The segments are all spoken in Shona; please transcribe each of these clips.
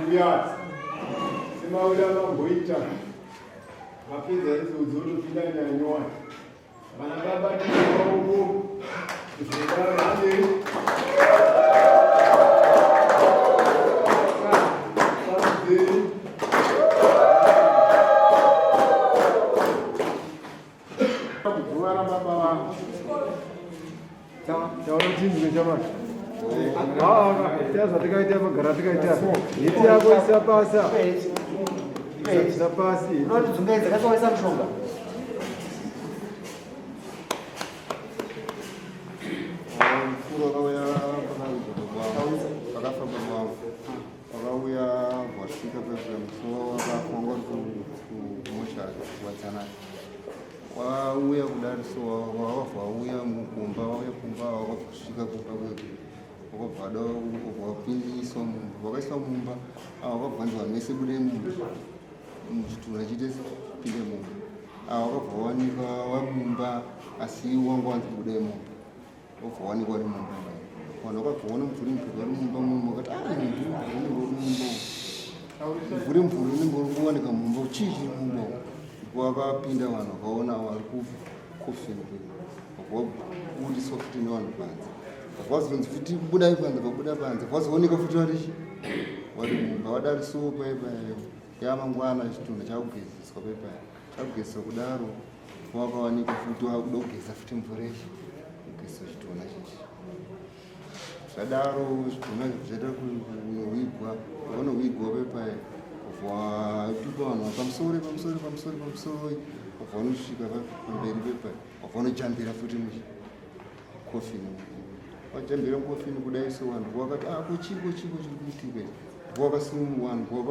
Mbuya semauri amamboita mapedza idzodzo otopinda nyanyowani vana baba timaoko zvokarane Guva rababa vangu. Taura tinzwe chamai. Ah, zvatikaita magara tikaita. Hiti yako isa pasi. Isa pasi. Unotidzungaidza kasi waisa mushonga. Mukuru akauya pakafa baba vangu. Wakauya wasvika pezvemusoro wakafa wanga uri kumochari kuwadzanai. Wauya kudari so wabva wauya kumba wauya kumba wakasvika kumba kwedu wakabva wada wapindiswa mumba wakaiswa mumba ava wakabvanzi vanhu vese budai mumba muchitunha chiite pinde mumba ava wakabva wawanikwa wamumba asi wanga wanzi budai mumba wabva wawanikwa uri mumba vanhu vakabva waona mvuri mvuri vari mumba mumba vakati ah mvuri mvuri unenge uri mumba mvuri mvuri unenge uri kuwanika mumba chii chiri mumba Wakapinda vanhu vakaona vari kukofini vabudiswa futi nevanhu panze vazonzi futi budai panze vabuda panze vazooneka futi vari vari mumba vadari so paipayo yamangwana chitunha chakugezeswa paipayo chakugezeswa kudaro wakawanika futi wakuda kugeza futi mvura ichi kugezeswa chitunha chichi Zvadaro zvidhoma zvaita kunohwigwa, vanohwigwa pepaya vatuka vanhu pamusoro pamusoro pamusoro pamusoro vanosvika pamberi pepaya vanojambira futi mukofini vajambira mukofini kudai so vanhu vakati ah ko chiko chiko chiri kuitika ichi vakasimu vanhu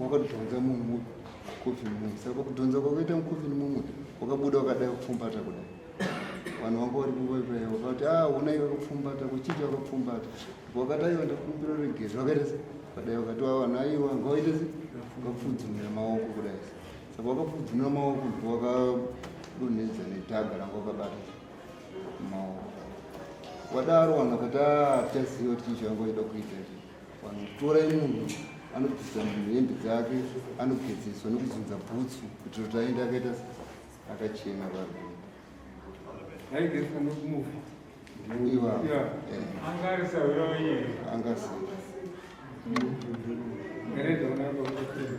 vakadhonza munhu mukofini mumwe saka pakudhonza kwakaita mukofini mumwe wakabuda wakadai kupfumbata kudai vanhu vanga vari kuvaivaya vakati a ah, honai vakapfumbata kuchiti vakapfumbata vakati aiwa ndakumbira ruregerero vakaita se vadai vakati wa vanhu aiwa ngavaite se vakapfudzunira maoko kudai saka vakapfudzunira maoko ndipo vakadonhedza nedhaga ranga vakabata maoko wadaro vanhu vakati a ah, hatichaziva kuti chii chavanga vachida kuita ichi vanhu torai munhu anobvisa munhu hembe dzake anogezeswa nekuzunza bhutsu kuitira kuti aende akaita akachena varwere Aigezwa nokumufa. Iwa. Yeah. Eh. Anga ari sahwira wenyu here? Anga si. Ngareza unako kusiza.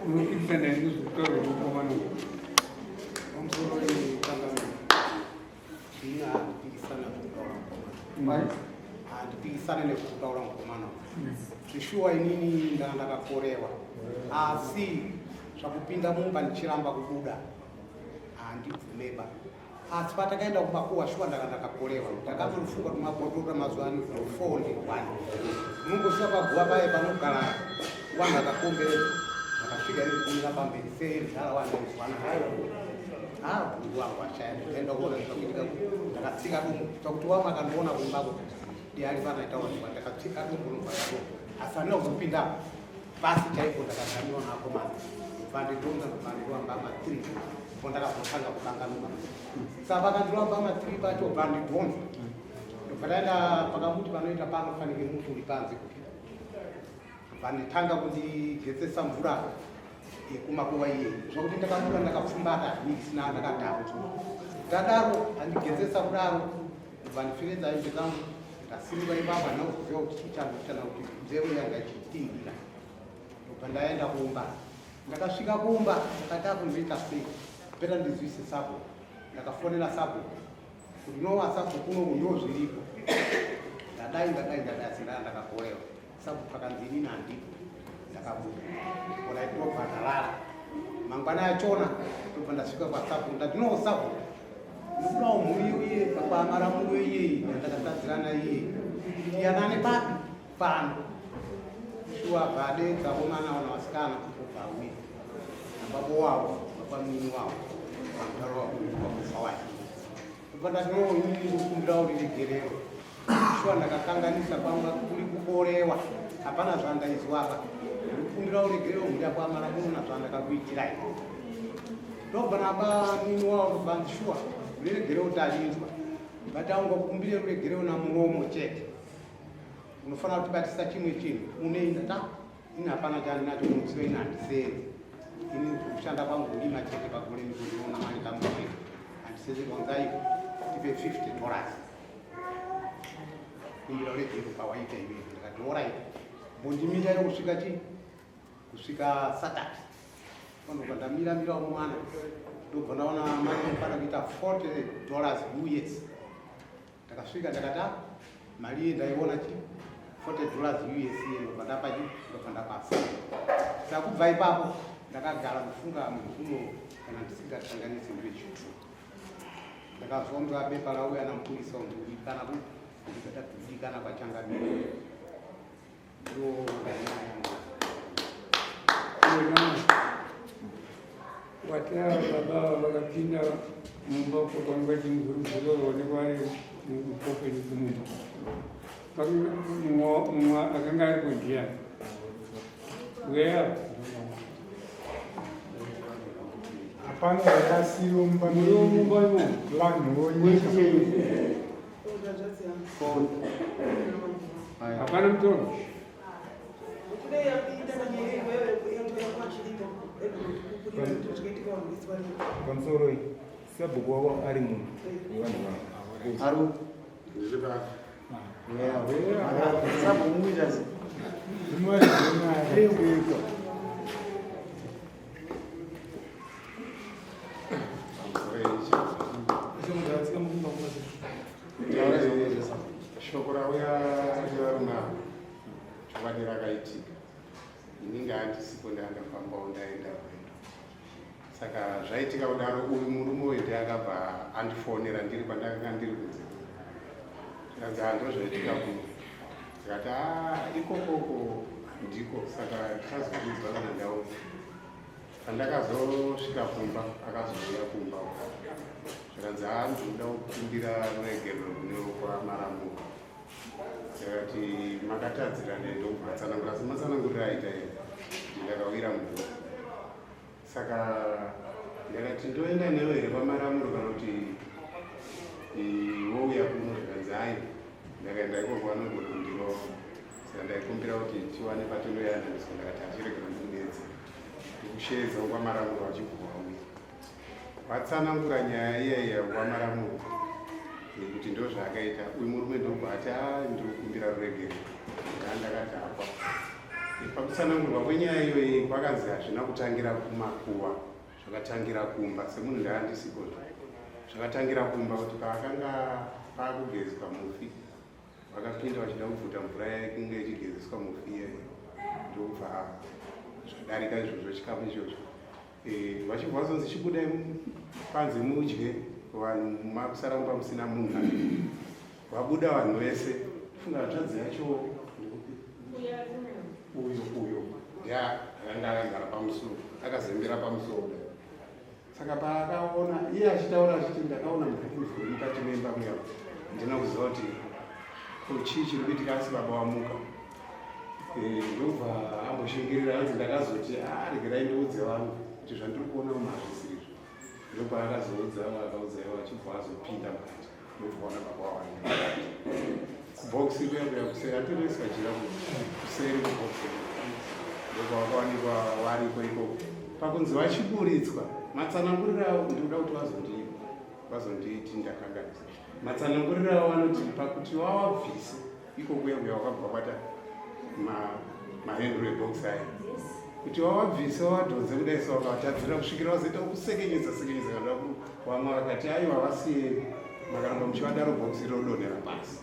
Unopikisana nezvekutaura mukomana. Pamusoro yekanganwa. Ini handipikisane nekutaura mukomana. Handipikisane nekutaura mukomana. Zvishuwa inini ndanga ndakakorewa. Asi zvakupinda mumba ndichiramba kubuda handibvumeba asi patakaenda kumakuwa shuwa ndanga ndakakorewa ndakatorufunga tumabhodhoro mazuva ano four ndi one unongosvika paguva paye panogara vanhu vakakomberedza ndakasvika iri kumira pamberi senzara wandaizwana bhuru wangu ashaya ndikaenda kuona zvakuitika ndakatsika dumbu zvakuti wamwe akandiona kumbako diari panaitaura ndakatsika dumbu nobva asi handina kuzopinda Pasi chaipo ndakadzamiwa naakomana vandidhonza ndobva mbama 3 po ndakazotanga kukanganuka saka vakandirova mbama 3 pacho vandidhonza ndobva ndaenda pakamuti panoita panofanike muti uri panze kuti vanditanga kundigetsesa mvura yekumakuva iye zvakuti ndakabuda ndakapfumbata isina ndakadhakwa ndadaro andigetsesa kudaro ndobva ndipfekedza hembe dzangu Ndasimuka ipapo handina kuzoziva kuti chii changu kana kuti nzeve yanga ichitinhira. Ndobva ndaenda kumba. Ndakasvika kumba ndakati akundoita sei? Peta ndizwise sabhuku. Ndakafonera sabhuku kuti nowa sabhuku kuno ndo zviripo. Ndadai ndadai ndadai asi ndanga ndakakorewa. Sabhuku akanzi inini handipo. Ndakabuda. Ona ndobva ndarara. Mangwana achona ndobva ndasvika kwasabhuku ndati no sabhuku Ndikudawo mhuri iye pakwamara murume iye yandakatadzirana iye tiyanane papi pano shuwa vadedza vomana wana vasikana kubva uye nababa wavo baba mini wavo vamutaro wakufa wake kubva ndati no inini ndikukumbirawo riregerero shuwa ndakakanganisa kwanga kuri kuborewa hapana zvandaizwa apa ndikukumbirawo regerero mhuri yakwamara muno nazvandakakuitirai ndobva naba mini wavo ndobva shuwa ruregerero tarinzwa but aungokumbire ruregerero namuromo chete unofanira kutibatisa chimwe chinhu unoenda ta Ini hapana chandinacho kumusiwo, ini handisenzi. Ini kushanda kwangu kulima chete, pagore ndipo ndinoona mari kamwe chete. Handisenzi. Kwanzai tipe $50 kumbira uregero pawaita iwewe. Ndikati alright, mbondimirayo kusvika chi kusvika Saturday. Panobva ndamira mirawo mwana, ndobva ndaona mari inofana kuita $40 US. Ndakasvika ndakati, "Ah, mari iye ndaiona chi $40 US iye." Ndobva ndapa chi ndobva ndapasa. Saka kubva ipapo ndakagara kufunga munhu uno kana ndisingasanganisi ndwechitu. Ndakazonzwa bepa rauya namupurisa ndikudikana kudikana kwachangamira ndo nyaya yangu. Wena watava baba vakapinda mumba kwanga chimuguruguru, vakaonekwa vari mukofini kumumba. Mumwe akanga aripo ndiani? Weya. Hapana vakasiyiwa mumba. Muri mumba imomo. Vanhu vonyika. Hapana mutoro. Pamusoro iyi, sabhuku wavo ari munhu wevanhu vavo. Aru. Sabhuku muita sei? Zvimwari zvenyaya. Shoko rauya revarume ava, chokwadi rakaitika. Inini handisipo, ndandafambawo, ndaenda rwendo. Saka zvaitika kudaro, uyu murume uyu ndiye akabva andifonera ndiri kwandakanga ndiri kunze. Tikanzi hando zvaitika kuno. Ndikati, "A, ikokoko ndiko." Saka tichazokuudzwa kana ndauya. Pandakazosvika kumba, akazouya kumba uko. Zvikanzi, "Ha, ndinoda kukumbira ruregerero kune kwamaramuka." Ndakati, "Makatadzirana?" Ndobva atsanangura asi matsananguriro aita iye kuti ndakawira mvura. Saka ndakati, "Ndoenda newe here kwamaramuro kana kuti wouya kuno?" Zvikanzi, "Ai, ndakaenda ikoko vanogona kundirova." Saka ndaikumbira kuti tiwane patinoyananiswa. Ndakati, "Achiregera ndikudedze, ndikusheedza kwamaramuro." Vachibva vauya, vatsanangura nyaya iya iya kwamaramuro nekuti ndo zvaakaita uyu murume. Ndobva ati, "A, ndiri kukumbira ruregero, ndandakadhakwa." Pakutsanangurwa kwenyaya iyoyi kwakanzi hazvina kutangira kumakuva, zvakatangira kumba. Semunhu ndaandisipo, zvakatangira kumba kuti paakanga paakugezwa mufi, vakapinda vachida kubvuta mvura yainge ichigezeswa mufi iyeyo, ndokubva zvadarika izvozvo chikamu ichocho. Vachibva vazonzi, "Chibudai panze mudye, vanhu makusara mumba musina munhu." Vabuda vanhu vese, funga hanzvadzi yacho ndikupi? Uyo uyo ndiye akanga akagara pamusoro, akazembera pamusoro kudai. Saka paakaona iye achitaura achiti, "Ndakaona mvuri mukati memba muya, handina kuziva kuti ko chii chiri kuitika, asi baba wamuka." Ndobva amboshingirira, anzi, "Ndakazoti, a regerai ndiudze vanhu kuti zvandiri kuona umu hazvisirizvo." Ndopaakazoudza, akaudza ivo, achibva azopinda mukati, ndobva ona baba wavange mukati kubhokisi kuya kuya kuseri, atonoiswa jira kuseri kubhokisi, ndobva vakawanikwa variko ikoko. Pakunzi vachiburitswa, matsananguriro avo, ndikuda kuti vazonditi ndakanganisa, matsananguriro avo vanoti pakuti vavabvise iko kuya kuya wakabva kwata mahendro ebox aya, kuti vavabvise vavadhonze kudai, so vakavatadzira kusvikira vazoita kusekenyedza sekenyedza kana vamwe vakati, "Aiwa, vasiye, makaramba muchivadaro bhokisi rodonhera pasi."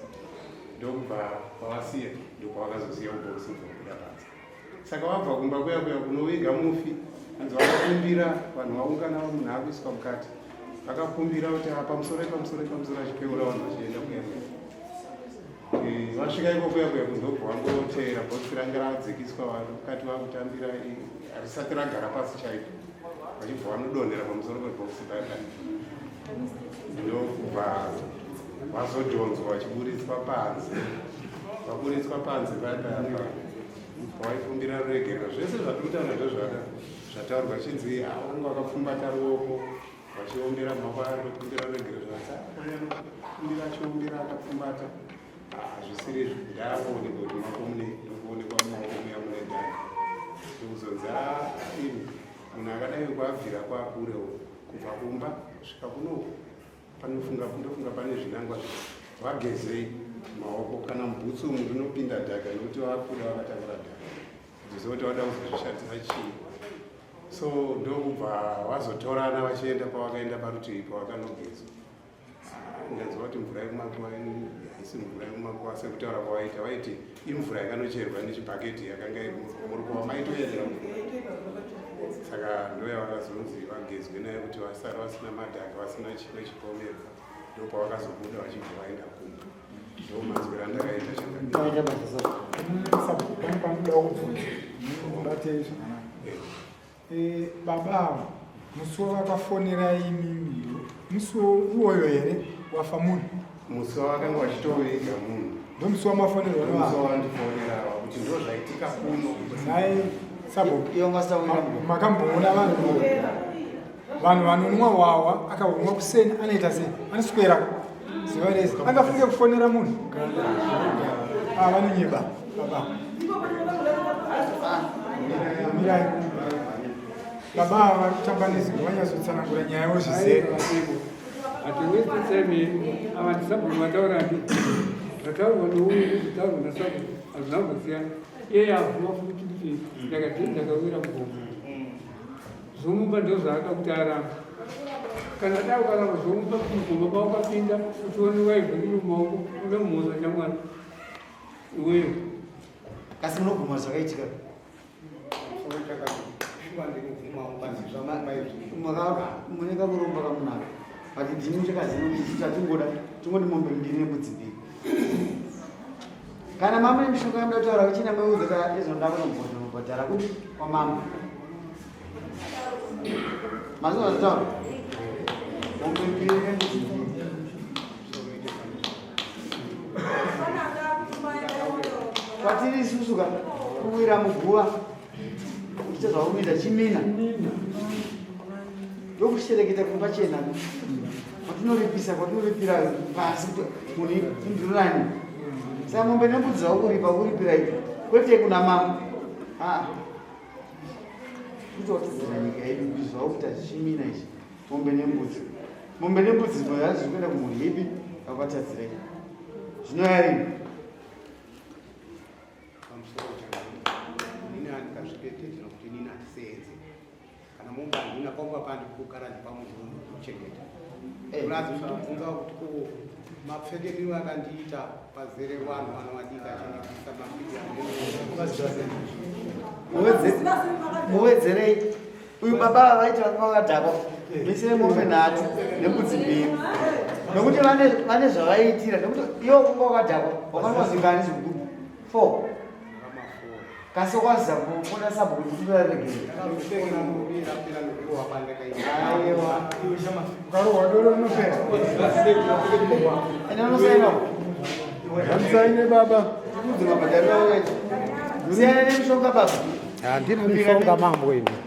Ndokubva vavasiya, ndopavakazosiya kubhokisi kubva kubuda panze. Saka vabva kumba kuya kuya kunoviga mufi, hanzi vakakumbira vanhu vaungana, munhu akuiswa mukati, vakakumbira kuti, "Ah, pamusoro, pamusoro, pamusoro," achipeura vanhu vachienda kuya kuya. Vasvika iko kuya kuya kundobva vangoteera bhokisi ranga radzikiswa, vanhu mukati vakutambira, harisati ragara pasi chaipo, vachibva vanodonhera pamusoro pebhokisi paya, ndokubva vazodhonzwa vachiburitswa panze. Vaburitswa panze paya paya, pavaikumbira ruregerero, zvese zvatiri kutaura ndo zvataurwa, chinzi vanga vakapfumbata ruoko vachiombera maoko, ari kukumbira ruregerero. Zvakumbira achiombera akapfumbata, hazvisiri izvo. Ndaakuonekwa kuti maoko mune, ndokuonekwa mumaoko muya mune dhaka. Ndikazonzi ah, imi munhu akadai kwabvira kwakurewo kubva kumba kusvika kunoku panofunga ndofunga pane zvinangwa vagezei maoko kana mubhutsu umu rinopinda dhaka nekuti vakuda vakatakura dhaka kuziva kuti vada kuzozvishandisa chii so ndokubva vazotorana vachienda pavakaenda parutivi pavakanogezwa ndanzwa kuti mvura yekumakuva haisi mvura yekumakuva sekutaura kwavaita vaiti imvura yakanocherwa nechibhaketi yakanga iri murukova maitoyerera mvura saka ndoyavakazonzi vagezwe nayo kuti vasara vasina madhaka vasina chimwe chipomerwa ndopavakazobuda vachibva vaenda kumba ndomanzwira andakaita chakanoda kubvunza batei zvakanaka eh, baba ava musi wavakafonera imimi musi iwoyo here wafa munhu musi wavakanga vachitoviga munhu ndomusi wamafonerwa musi wavandifonera ava kuti ndo zvaitika kuno nhai sabo makamboona vanhu vanhu vanonwa hwahwa akahunwa kuseni anoita sei anoswera zuva rese angafunge kufonera munhu ah, vanonyeba baba mirai baba ava vari kutamba nezwi vanyatsotsanangura nyaya yavo zvizere Hatiwesti time ava ndisabhuku vataura ndi zvataurwa nouyu nezvataurwa nasabhuku hazvina kumbosiyana iye abvuma futi kuti ndakati ndakawira mugomba zvomupa ndozvaada kuti arambe kana da ukaramba zvomupa mugomba pawakapinda uchionekwa ivhu riri mumaoko une mhosva chamwana iweyo kasi munobvuma zvakaitika mune kakuromba kamunaka but ndini chakaziva kuti chatingoda tingoti mombe mbiri nembudzi mbiri kana mamune mishonga yamuda kutaura kuchina meuza ta izvonda kunobhadhara kupi kwamambo mazuva zvitaura mombe mbiri nembudzi mbiri kwatiri isusu ka kuwira muguva uchiita zvaunoita chimina ndokushereketa kuri pachena kwatinoripisa kwatinoripira pasi kuti munhu indururani saka mombe nembudzi zvakuripa kuripira ipi kwete kuna mambo aa kuti watadzira nyika yedu kuti zvakuita chimina ichi mombe nembudzi mombe nembudzi zvinoya zviri kuenda kumhuri ipi vakwatadzirei zvinoya rini pamusoro inini handikazvipetedzera kuti inini handiseenze kana mombe handina pamba pandikugara ndipamunhu unokuchengeta eh. urazi ndikubvunza kuti ko mapfekerero akandiita pazere vanhu vanowadika achindibvisa mapidi muwedzerei uyu baba ava vaiti vanga vakadhakwa misire mombe nhatu nembudzi mbiri nokuti vane zvavaiitira nekuti iwo kunga wakadhakwa wakanwa zvingani zvigubu four kasi waziza kufona sabhuku kuti kutoraregera aiwa ukarohwa doro rinopera ende unosaina Musaine baba. Tikudze mabhadhariro auya siyana nemishonga baba Handina mishonga mambo ini.